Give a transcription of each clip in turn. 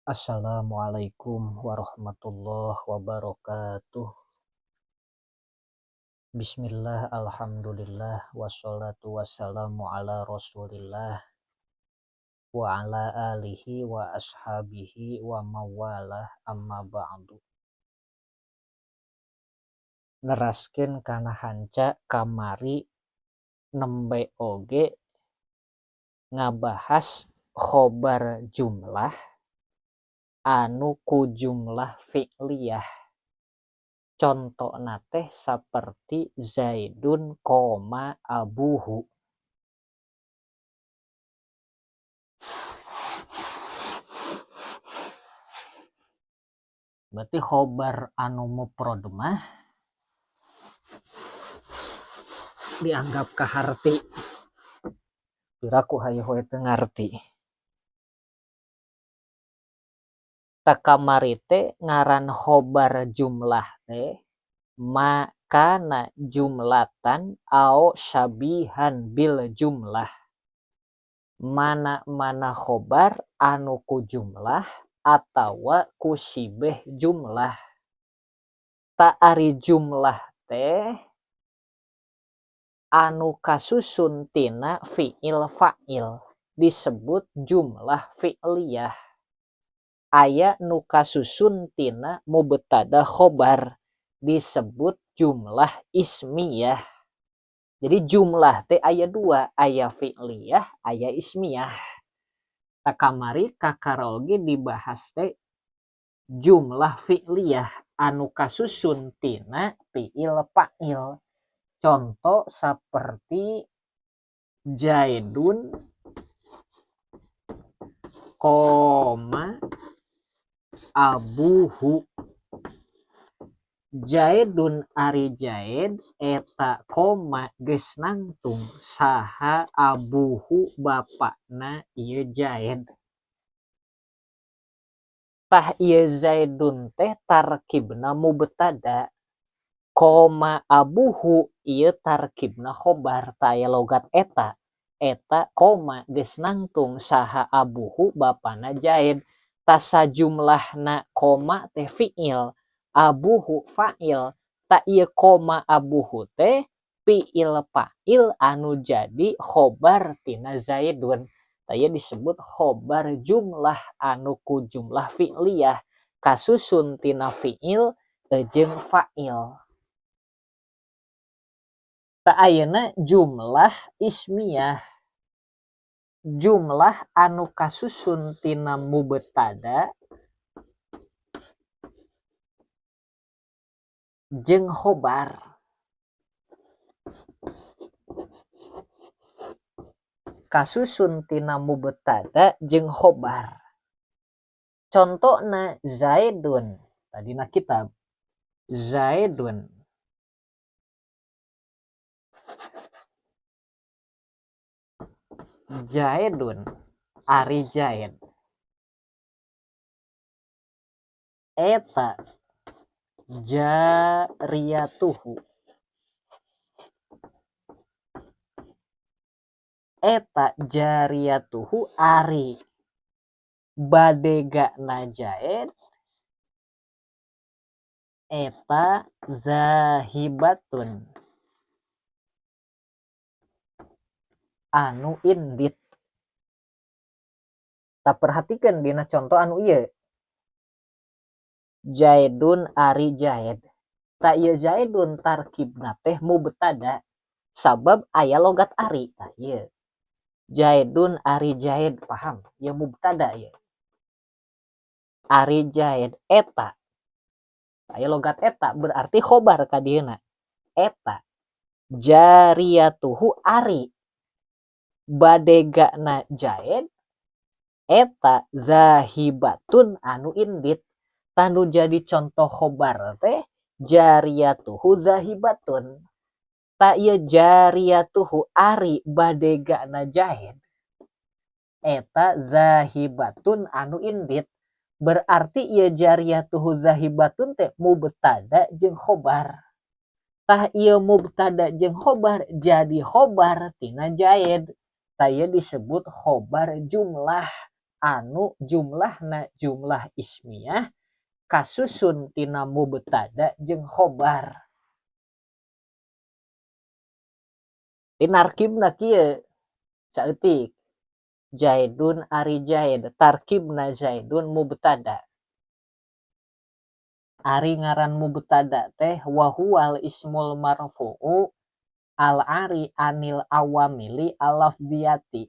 Assalamualaikum warahmatullahi wabarakatuh. Bismillah, alhamdulillah, wassalatu wassalamu ala rasulillah wa ala alihi wa ashabihi wa mawalah, amma ba'du. Neraskeun kana hanca kamari nembe oge ngabahas khobar jumlah anu ku jumlah fi'liyah. Contona teh saperti Zaidun koma abuhu. Berarti khobar anu mufrad mah dianggap kaharti. Piraku hayoh we teu ngarti. Takamari teh ngaran khobar jumlah teh makana jumlatan au syabihan bil jumlah. Mana-mana khobar anu ku jumlah atawa ku sibeh jumlah. Ta ari jumlah teh anu kasusun tina fi'il fa'il disebut jumlah fi'liyah. Aya nu kasusun tina mubtada khobar disebut jumlah ismiyah. Jadi jumlah teh aya dua, aya fi'liyah, aya ismiyah. Takamari kakaroge dibahas teh jumlah fi'liyah anu kasusun tina fi'il fa'il. Contoh seperti Zaidun koma abuhu. Zaidun ari Zaid eta koma geus nangtung saha abuhu bapakna ieu Zaid. Tah ieu Zaidun teh tarkibna mubtada, koma abuhu ieu tarkibna khobar. Tah aya logat eta, eta koma geus nangtung saha abuhu bapana Zaid. Tah sajumlahna koma teh fi'il, abuhu fa'il. Tah ieu koma abuhu teh fi'il fa'il anu jadi khobar tina Zaidun. Tah ieu disebut khobar jumlah anu ku jumlah fi'liyah, kasusun tina fi'il jeung fa'il. Tah ayeuna jumlah ismiyah, jumlah anu kasusun tina mubtada jeung khobar. Kasusun tina mubtada jeung khobar. Contona Zaidun, tadina kitab Zaidun Zaidun ari Zaid eta jariyatuhu, eta jariyatuhu ari badegana Zaid eta zahibatun anu indit. Tak perhatikan dina contoh anu ieu. Zaidun ari Zaid. Tak ieu Zaidun tarkibna teh mubtada sabab aya logat ari. Tah ieu. Zaidun ari Zaid, paham? Ieu mubtada ieu. Ari Zaid eta. Aya logat eta berarti khobar ka dieuna. Eta jariyatuhu ari badegana Zaid eta zahibatun anu indit. Tanu jadi contoh khobar teh jariyatuhu zahibatun. Ta ieu jariyatuhu ari badegana Zaid eta zahibatun anu indit. Berarti ieu jariyatuhu zahibatun teh mubtada jeung khobar. Tah ieu mubtada jeung khobar jadi khobar tina Zaid. Tah ieu disebut khobar jumlah anu jumlahna jumlah ismiyah kasusun tina mubtada jeung khobar. Tinarkibna kieu saeutik Zaidun ari Zaid tarkibna Zaidun mubtada. Ari ngaran mubtada teh wa huwal ismul marfu'u al ari anil awamili alafziyati.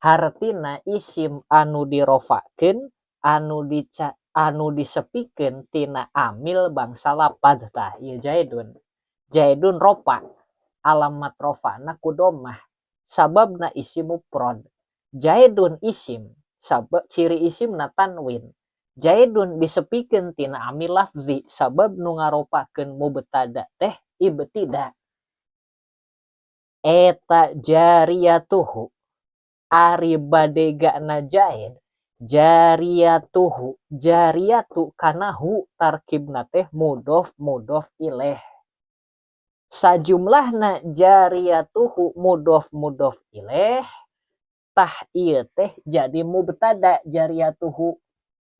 Hartina isim anu dirofakeun anu disepikeun tina amil bangsa lapad tah ieu Zaidun. Zaidun rofa alamat rofana ku domah sababna isim mufrad. Zaidun isim sabab ciri isimna tanwin. Zaidun disepikeun tina amil lafzi sabab nu ngarofakeun mubtada teh ibtida. Eta jariyatuhu ari badegana Zaid jariyatuhu jariyatu kana hu tarkibna teh mudhof mudhof ilaih. Sajumlahna jariyatuhu mudhof mudhof ilaih tah ieu teh jadi mubtada jariyatuhu.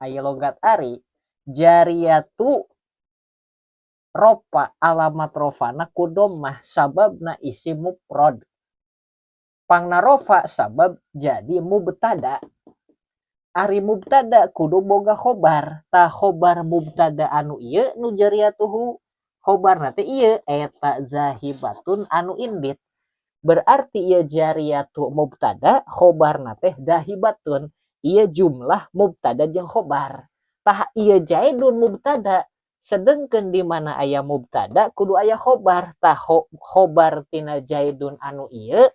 Aya logat ari jariyatu ropa alamat rofana ku dhammah sababna isim mufrad. Pangna rofa sabab jadi mubtada. Ari mubtada kudu boga khobar. Tah khobar mubtada anu ieu nu jariyatuhu khobarna teh ieu eta zahibatun anu indit. Berarti ieu jariyatu mubtada khobarna teh zahibatun. Ieu jumlah mubtada jeung khobar. Tah ieu Zaidun mubtada. Sedengkeun di mana aya mubtada kudu aya khobar. Tah khobar tina Zaidun anu ieu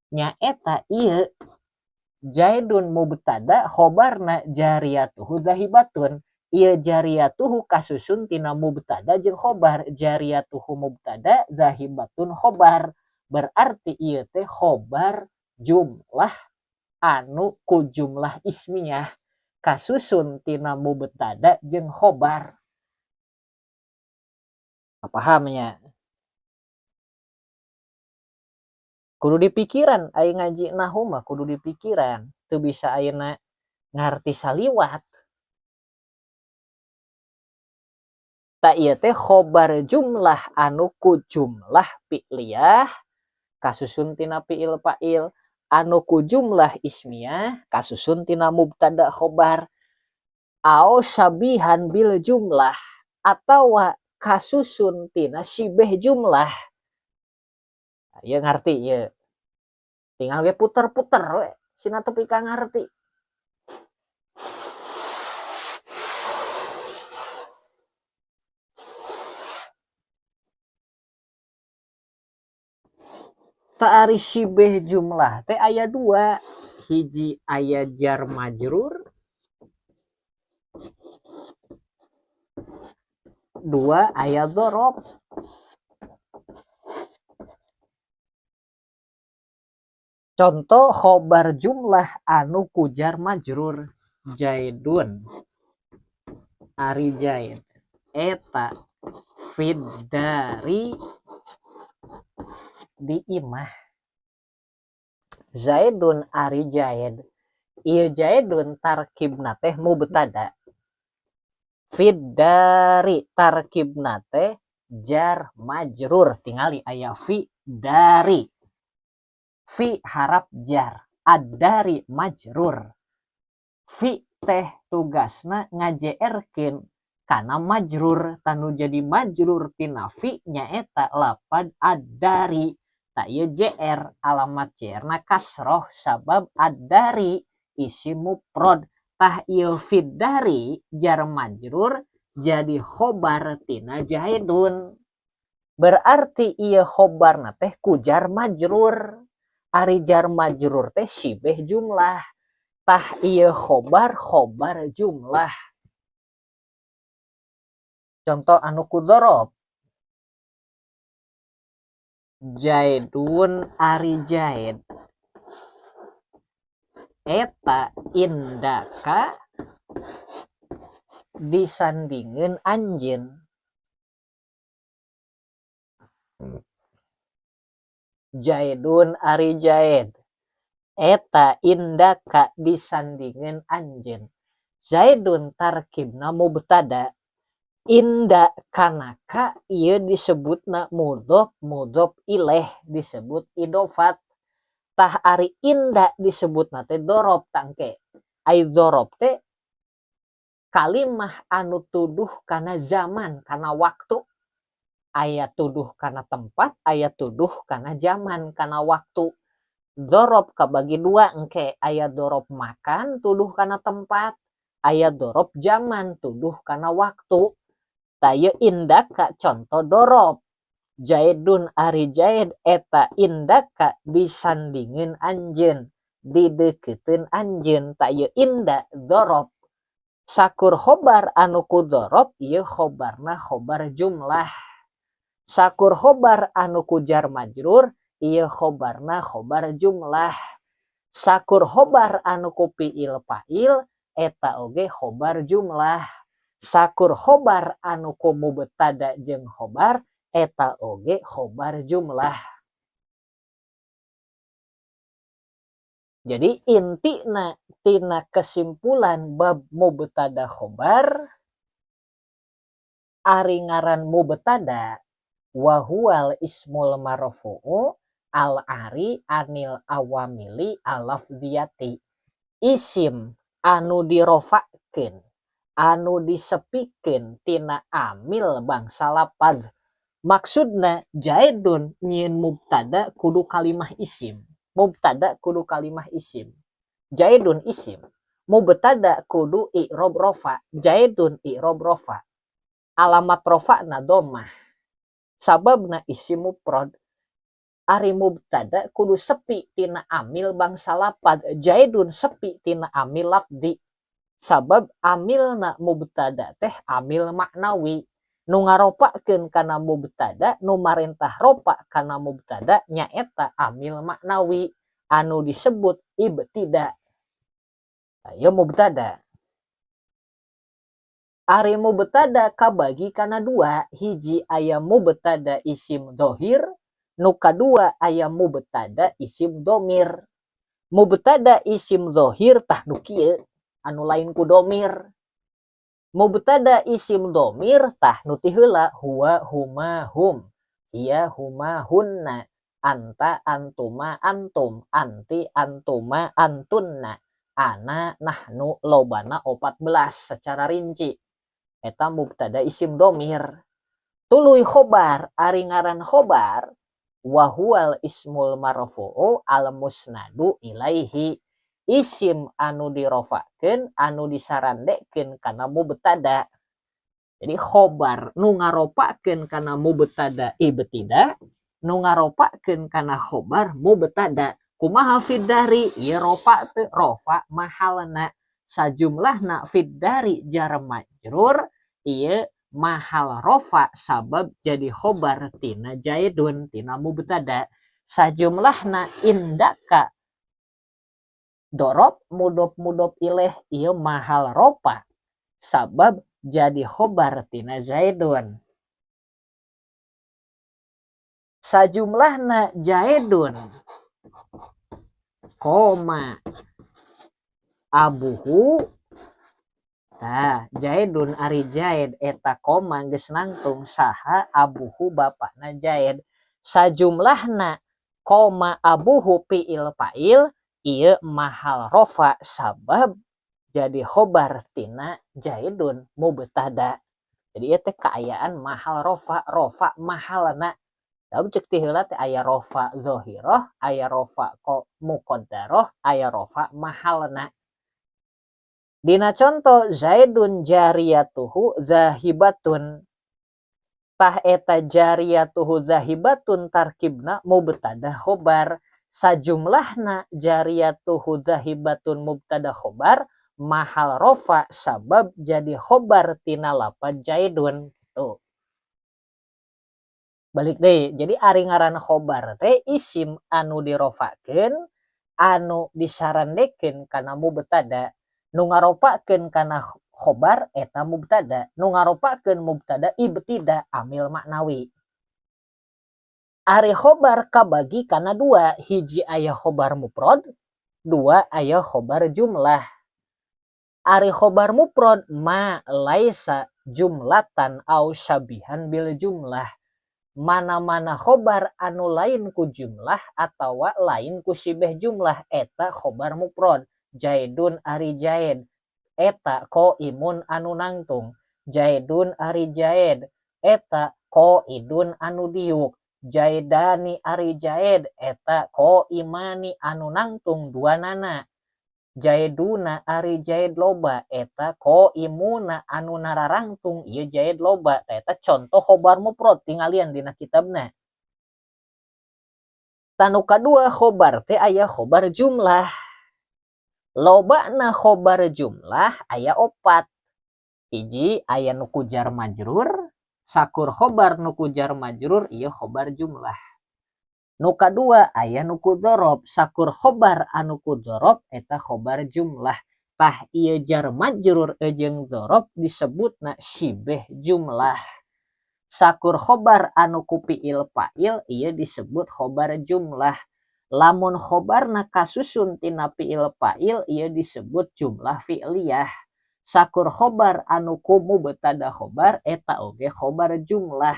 nyaeta ieu Zaidun mubtada khobarna jariyatuhu zahibatun. Ieu jariyatuhu kasusun tina mubtada jeung khobar. Jariyatuhu mubtada zahibatun khobar. Berarti ieu teh khobar jumlah anu ku jumlah ismiyah kasusun tina mubtada jeung khobar. Pahamnya? Kudu dipikiran aya ngaji nahu mah kudu dipikiran. Teu bisa ayeuna ngarti saliwat. Ta ieu teh khobar jumlah anu ku jumlah fi'liyah kasusun tina fi'il fa'il anu ku jumlah ismiyah kasusun tina mubtada khobar au sabihan bil jumlah atawa kasusun tina sibeh jumlah. Ieu ngarti ieu. Tinggal ge puter-puter we sina tepi ka ngarti. Ta ari sibeh jumlah teh aya dua, hiji aya jar majrur, dua aya dzaraf. Contoh khobar jumlah anu ku jar majrur Zaidun ari Zaid eta fiddari di imah. Zaidun ari Zaid ieu Zaidun tarkibna teh mubtada. Fiddari tarkibna teh jar majrur tingali aya fi dari. Fi harap jar, ad-dari majrur. Fi teh tugasna ngajerkeun kana majrur, tanu jadi majrur tina fi nyaeta lapad ad-dari. Ta ieu jr alamat jrna kasroh sabab ad-dari isim mufrad. Tah ieu fiddari jar majrur jadi khobar tina Zaidun. Berarti ieu khobarna teh ku jar majrur. Ari jar majrur teh sibeh jumlah. Tah ieu khobar khobar jumlah. Contoh anu ku dzaraf. Zaidun ari Zaid eta indaka disandingeun anjeun. Zaidun ari Zaid eta indaka disandingeun anjeun. Zaidun tarkibna mubtada, inda kana ka ieu disebutna mudhof, mudhof ilaih disebut idhofat. Tah ari inda disebutna teh dhorof tangke. Ai dhorof teh kalimah anu tuduh kana zaman, kana waktu. Aya tuduh kana tempat, aya tuduh kana zaman, kana waktu. Dhorof kabagi dua engke, aya dhorof makan tuduh kana tempat, aya dhorof zaman tuduh kana waktu. Tah ieu indaka conto dhorof. Zaidun ari Zaid eta indaka disandingeun anjeun, dideukeutkeun anjeun. Tah ieu inda dhorof. Sakur khobar anu ku dhorof ieu khobarna khobar jumlah. Sakur khobar anu ku jar majrur ieu khobarna khobar jumlah. Sakur khobar anu ku fiil fa'il eta oge khobar jumlah. Sakur khobar anu ku mubtada jeung khobar eta oge khobar jumlah. Jadi intina tina kesimpulan bab mubtada khobar, ari ngaran mubtada wa huwal ismul marfu'u al ari anil awamili alafziyati, isim anu dirofakeun anu disepikeun tina amil bangsa lapad. Maksudna Zaidun nyieun mubtada kudu kalimah isim, mubtada kudu kalimah isim, Zaidun isim, mubtada kudu i'rob rofa, Zaidun i'rob rofa, alamat rofana dhammah, sababna isim mufrad. Ari mubtada kudu sepi tina amil bangsa lapad, Zaidun sepi tina amil lafzi, sabab amilna mubtada teh amil maknawi, nu ngaropakeun kana mubtada, nu marentah ropa kana mubtada nyaeta amil maknawi anu disebut ibtida. Ieu mubtada. Ari mubtada kabagi kana dua, hiji aya mubtada isim dhohir, nu kadua aya mubtada isim domir. Mubtada isim dhohir tah nu kieu anu lain ku domir. Mubtada isim domir tah nu ti heula huwa huma hum, hiya huma hunna, anta antuma antum, anti antuma antunna, ana nahnu, lobana 14 secara rinci. Eta mubtada isim domir. Tuluy khobar, ari ngaran khobar wa huwal ismul marfu'u al musnadu ilaihi, isim anu dirofakeun anu disarandekeun kana mubtada. Jadi khobar nu ngaropakeun kana mubtada ibtida, nu ngaropakeun kana khobar mubtada. Kumaha fiddari ieu rofa teu rofa mahalna, sajumlahna fiddari jar majrur ieu mahal rofa sabab jadi khobar tina Zaidun tina mubtada. Sajumlahna indaka dorob mudhof mudhof ilaih ieu mahal rofa sabab jadi khobar tina Zaidun. Sajumlahna Zaidun koma abuhu, tah Zaidun ari Zaid eta koma geus nangtung saha abuhu bapakna Zaid. Sajumlahna koma abuhu fiil fa'il ieu mahal rofa sabab jadi khobar tina Zaidun mubtada. Jadi ieu teh kaayaan mahal rofa, rofa mahalna. Sabab ceuk ti heula teh aya rofa zahirah, aya rofa muqaddarah, aya rofa mahalna. Dina conto Zaidun jariyatuhu zahibatun. Tah eta jariyatuhu zahibatun tarkibna mubtada khobar. Sajumlahna jariyatuhu zahibatun mubtada khobar mahal rofa sabab jadi khobar tina lapad Zaidun gitu. Balik deui, jadi ari ngaran khobar teh isim anu dirofakeun anu disarandekeun kana mubtada, nu ngaropakeun kana khobar eta mubtada, nu ngaropakeun mubtada ibtida amil maknawi. Ari khobar kabagi kana dua, hiji aya khobar mufrad, Dua, aya khobar jumlah. Ari khobar mufrad ma laisa jumlatan au syabihan bil jumlah. Mana-mana khobar anu lain ku jumlah atawa lain ku syibeh jumlah eta khobar mufrad. Zaidun ari Zaid eta qaimun anu nangtung. Zaidun ari Zaid eta qaidun anu diuk. Zaidani ari Zaid eta qaimani anu nangtung duanana. Zaiduna ari Zaid loba eta qaimuna anu nararangtung ieu Zaid loba. Eta contoh khobar mufrad tingalian dina kitabna. Tah nu kadua khobar teh aya khobar jumlah. Lobana khobar jumlah aya opat. Hiji, aya nu ku jar majrur, sakur khobar nu ku jar majrur ieu khobar jumlah. Nu kadua aya nu ku dzorof, sakur khobar anu ku dzorof eta khobar jumlah. Tah ieu jar majrur jeung dzorof disebutna syibeh jumlah. Sakur khobar anu ku fiil fa'il ieu disebut khobar jumlah. Lamun khobarna kasusun tina fiil fa'il ieu disebut jumlah fi'liyah. Sakur khobar anu ku mubtada khobar eta oge khobar jumlah.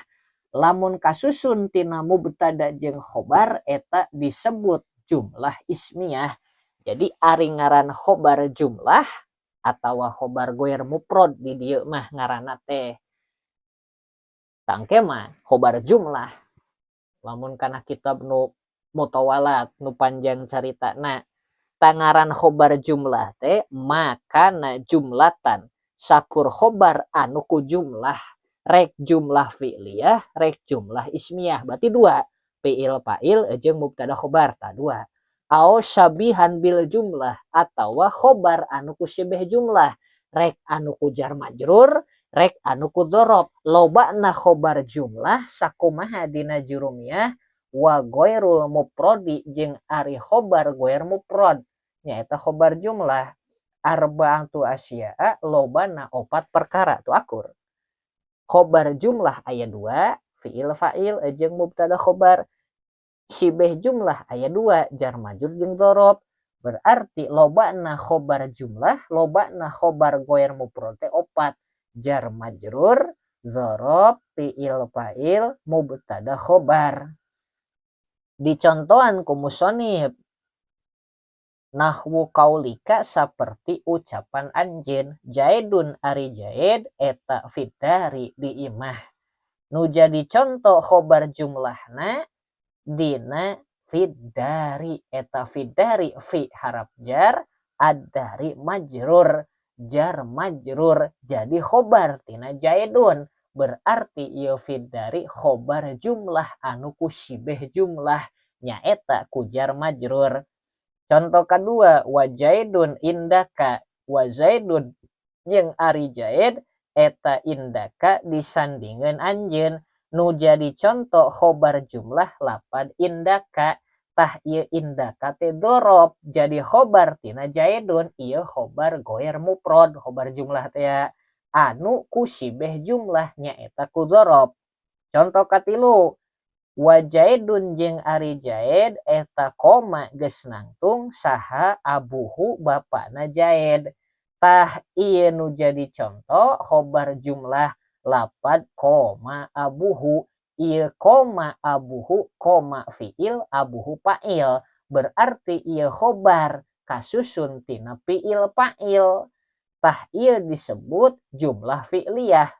Lamun kasusun tina mubtada jeung khobar eta disebut jumlah ismiyah. Jadi ari ngaran khobar jumlah atawa khobar goir mufrad di dieu mah ngaranna teh. Tangke mah khobar jumlah. Lamun kana kitab nu mutawalat nu panjang caritana, tangaran khobar jumlah teh makana jumlatan, sakur khobar anu ku jumlah, rek jumlah fi'liyah rek jumlah ismiyah, berarti dua, fi'il fa'il jeung mubtada khobar, tah dua. Au syabihan bil jumlah atawa khobar anu ku syibeh jumlah, rek anu ku jar majrur rek anu ku dzorof. Lobana khobar jumlah sakumaha dina jurumiyah wa ghairul mufradi jeung ari khobar ghair mufrad nyaeta khobar jumlah arba'atu asya'a, lobana opat perkara tu akur. Khobar jumlah aya dua, fi'il fa'il jeung mubtada khobar. Syibeh jumlah aya dua, jar majrur jeung dzorof. Berarti lobana khobar jumlah, lobana khobar ghair mufrad teh opat, jar majrur, dzorof, fi'il fa'il, mubtada khobar. Dicontohan ku musonif nahwu kaulika saperti ucapan anjeun, Zaidun ari Zaid eta fiddari di imah. Nu jadi contoh khobar jumlahna dina fiddari, eta fiddari fi harap jar, ad-dari majrur, jar majrur jadi khobar tina Zaidun. Berarti ieu fiddari khobar jumlah anu ku syibeh jumlah nyaeta ku jar majrur. Contoh kedua, wa Zaidun indaka, wa Zaidun jeung ari Zaid eta indaka disandingeun anjeun. Nu jadi contoh khobar jumlah lapad indaka. Tah ieu indaka teh dzorof jadi khobar tina Zaidun, ieu khobar ghair mufrad, khobar jumlah teh anu ku syibeh jumlah nyaeta ku dzorof. Contoh katilu, wa Zaidun jeung ari Zaid eta qoma geus nangtung saha abuhu bapana Zaid. Tah ieu nu jadi contoh khobar jumlah lapad qoma abuhu, ieu qoma abuhu qoma fiil abuhu fa'il, berarti ieu khobar kasusun tina fiil fa'il. Tah ieu disebut jumlah fi'liyah.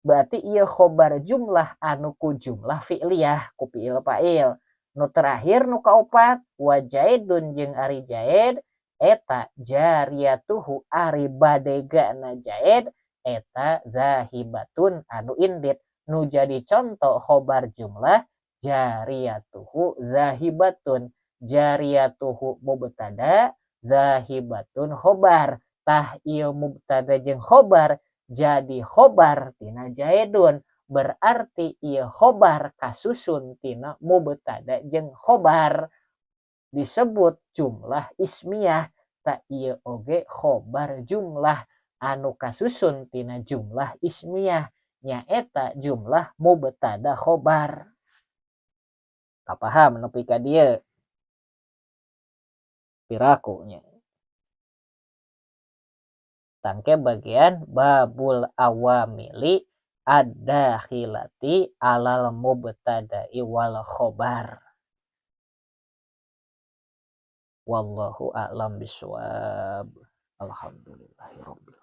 Berarti ieu khobar jumlah anu ku jumlah fi'liyah ku fi'il fa'il. Nu terakhir nu kaopat, wa Zaidun jeung ari Zaid eta jariyatuhu ari badegana Zaid eta zahibatun anu indit. Nu jadi contoh khobar jumlah jariyatuhu zahibatun, jariyatuhu mubtada, zahibatun khobar. Tah ieu mubtada jeung khobar jadi khobar tina Zaidun, berarti ieu khobar kasusun tina mubtada jeung khobar, disebut jumlah ismiyah. Ta ieu oge khobar jumlah anu kasusun tina jumlah ismiyah nyaeta jumlah mubtada khobar. Kapaham nepi ka dieu? Piraku nya. Tangke bagian babul awamili ad-dakhilati alal mubtada'i wal khobar. Wallahu a'lam bishawab. Alhamdulillahirabbil.